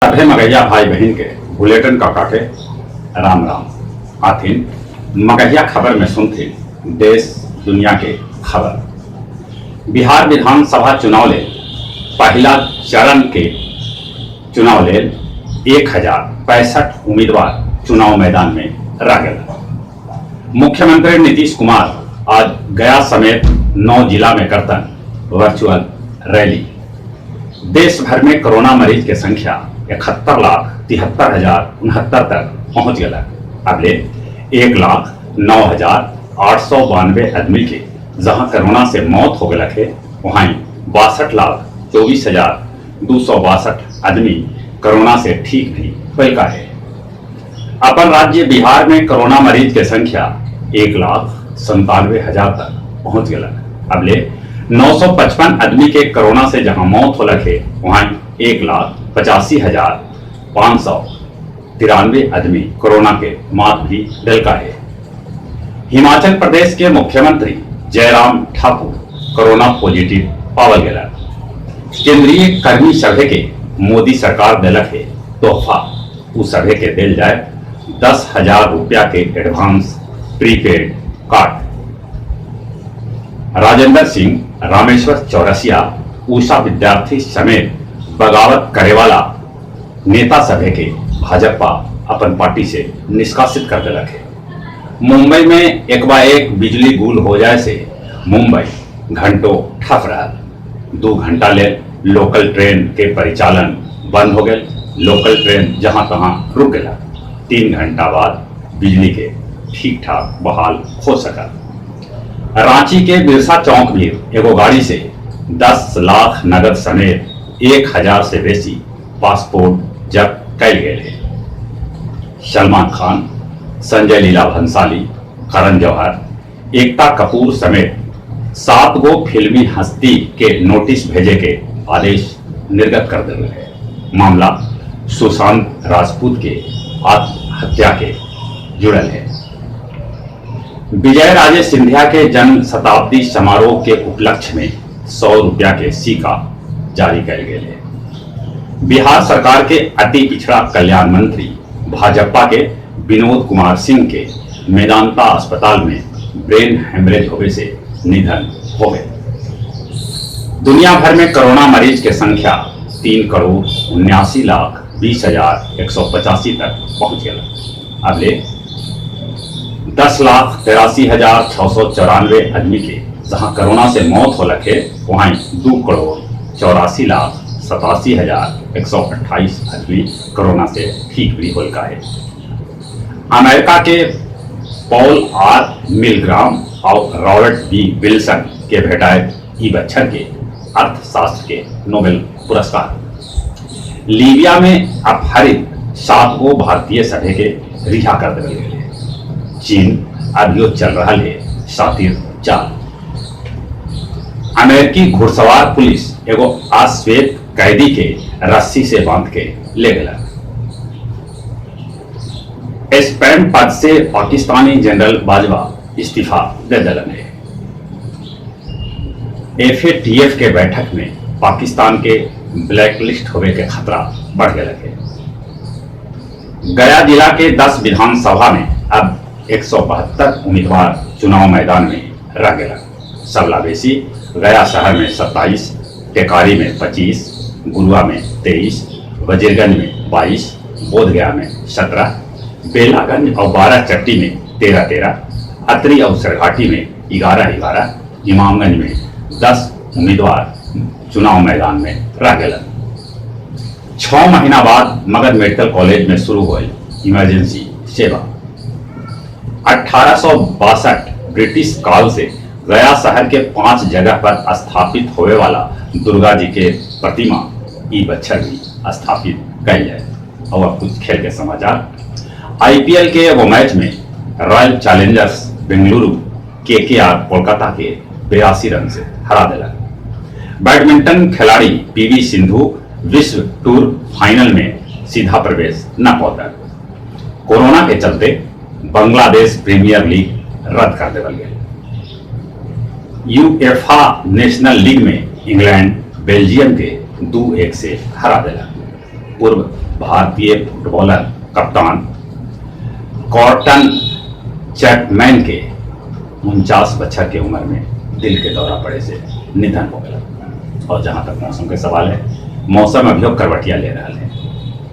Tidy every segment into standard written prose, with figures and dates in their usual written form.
सभे मगहिया भाई बहिन के भुलेटन काका के राम राम। आथिन मगहिया खबर में सुनथिन देश दुनिया के खबर। बिहार विधानसभा चुनाव लेल पहला चरण के चुनाव लेल 1065 उम्मीदवार चुनाव मैदान में रह गए। मुख्यमंत्री नीतीश कुमार आज गया समेत 9 जिला में करतन वर्चुअल रैली। देश भर में कोरोना मरीज के संख्या 71,73,069 तक पहुंच गया। अबले 1,09,892 आदमी के जहां कोरोना से मौत हो गया है, वहीं 62,24,262 आदमी कोरोना से ठीक भी होल का है। अपन राज्य बिहार में कोरोना मरीज के संख्या 1,97,000 तक पहुंच गया। अबले 955 आदमी के कोरोना से जहां मौत होलक है, वहां 1,85,593 आदमी कोरोना के मात भी दिलका है। हिमाचल प्रदेश के मुख्यमंत्री जयराम ठाकुर कोरोना पॉजिटिव पावल गया। केंद्रीय कर्मी सभे के मोदी सरकार दिलक है तोहफा। उ सभे के दिल जाए 10,000 रुपया के advance prepaid card. Rajendra Singh, Rameshwar Chaurasia, Usha Vidyarthi समेत बगावत करे वाला नेता सभे के भाजपा अपन पार्टी से निष्कासित कर दिलक है। मुंबई में एक बा एक बिजली गुल हो जाए से मुंबई घंटों ठप रहा। 2 घंटा ले लोकल ट्रेन के परिचालन बंद हो गए। लोकल ट्रेन जहां तहां रुक गया। 3 घंटा बाद बिजली के ठीक ठाक बहाल हो सका। रांची के बिरसा चौक में एगो गाड़ी से 10 लाख नगद समेत 1000 से बेसी पासपोर्ट जब्त कैल गए है। सलमान खान, संजय लीला भंसाली, करण जौहर, एकता कपूर समेत 7 गो फिल्मी हस्ती के नोटिस भेजे के आदेश निर्गत कर दिल है। मामला सुशांत राजपूत के आत्महत्या के जुड़ल है। विजय राजे सिंधिया के जन्म शताब्दी समारोह के उपलक्ष्य में 100 रुपया के सिक्का जारी कयल गेल है। बिहार सरकार के अति पिछड़ा कल्याण मंत्री भाजपा के विनोद कुमार सिंह के मेदांता अस्पताल में ब्रेन हेमरेज होने से निधन हो गए। दुनिया भर में कोरोना मरीज के संख्या 3,79,20,185 तक पहुंच गया। अबले 10,83,694 आदमी के जहां कोरोना से मौत हो लखे, वहीं 2,84,87,128 आदमी कोरोना से ठीक भी होल का है। अमेरिका के पॉल आर मिलग्राम और रॉबर्ट बी विल्सन के भेटाए ई बच्छर के अर्थशास्त्र के नोबेल पुरस्कार। लीबिया में अपहरित 7 गो भारतीय सभे के रिहा कर दिल गए। चीन अभियो चल रहा है शातिर चाल। अमेरिकी घुड़सवार पुलिस एगो अश्वेत कैदी के रस्सी से बांध के ले गया। स्पेन पद से पाकिस्तानी जनरल बाजवा इस्तीफा दे दिलन है। एफएटीएफ के बैठक में पाकिस्तान के ब्लैकलिस्ट होवे के खतरा बढ़ गया है। गया जिला के 10 विधानसभा में अब 172 उम्मीदवार चुनाव मैदान में रह गया। सबला बेसी गया शहर में 27, टेकारी में 25, गुरुआ में 23, वजीरगंज में 22, बोधगया में 17, बेलागंज और बाराचट्टी में 13-13, अतरी और सरघाटी में 11-11, इमामगंज में 10 उम्मीदवार चुनाव मैदान में रह गए। 6 महीना बाद मगध मेडिकल कॉलेज में शुरू हुई इमरजेंसी सेवा। 1862 ब्रिटिश काल से गया शहर के 5 जगह पर स्थापित होवे वाला दुर्गा जी के प्रतिमा ई बच्छर भी स्थापित कल जाए। और अब कुछ खेल के समाचार। आईपीएल के वो मैच में royal Challengers Bengaluru KKR Kolkata के 82 रन से हरा दिला। बैडमिंटन खिलाड़ी पीवी सिंधु विश्व टूर फाइनल में सीधा प्रवेश न पौता। कोरोना के चलते बांग्लादेश प्रीमियर लीग रद्द कर देवल गया। यूएफा नेशनल लीग में इंग्लैंड बेल्जियम के 2-1 से हरा दिला। पूर्व भारतीय फुटबॉलर कप्तान कॉर्टन चैपमैन के 49 बछर के उम्र में दिल के दौरा पड़े से निधन हो गया। और जहाँ तक मौसम के सवाल है, मौसम अभी करवटिया ले रहा है।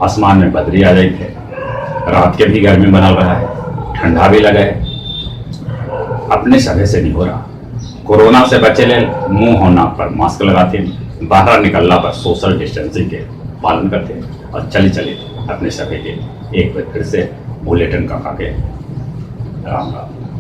आसमान में बदरी आ जाती है, रात के भी गर्मी बनल रहा है, ठंडा भी लगे है। अपने सभे से नहीं हो रहा, कोरोना से बचे ले मुंह और नाक पर मास्क लगाते, बाहर निकलना पर सोशल डिस्टेंसिंग के पालन करते और चले चले अपने सभे के एक बार फिर से बुलेटिन का खा के राम राम।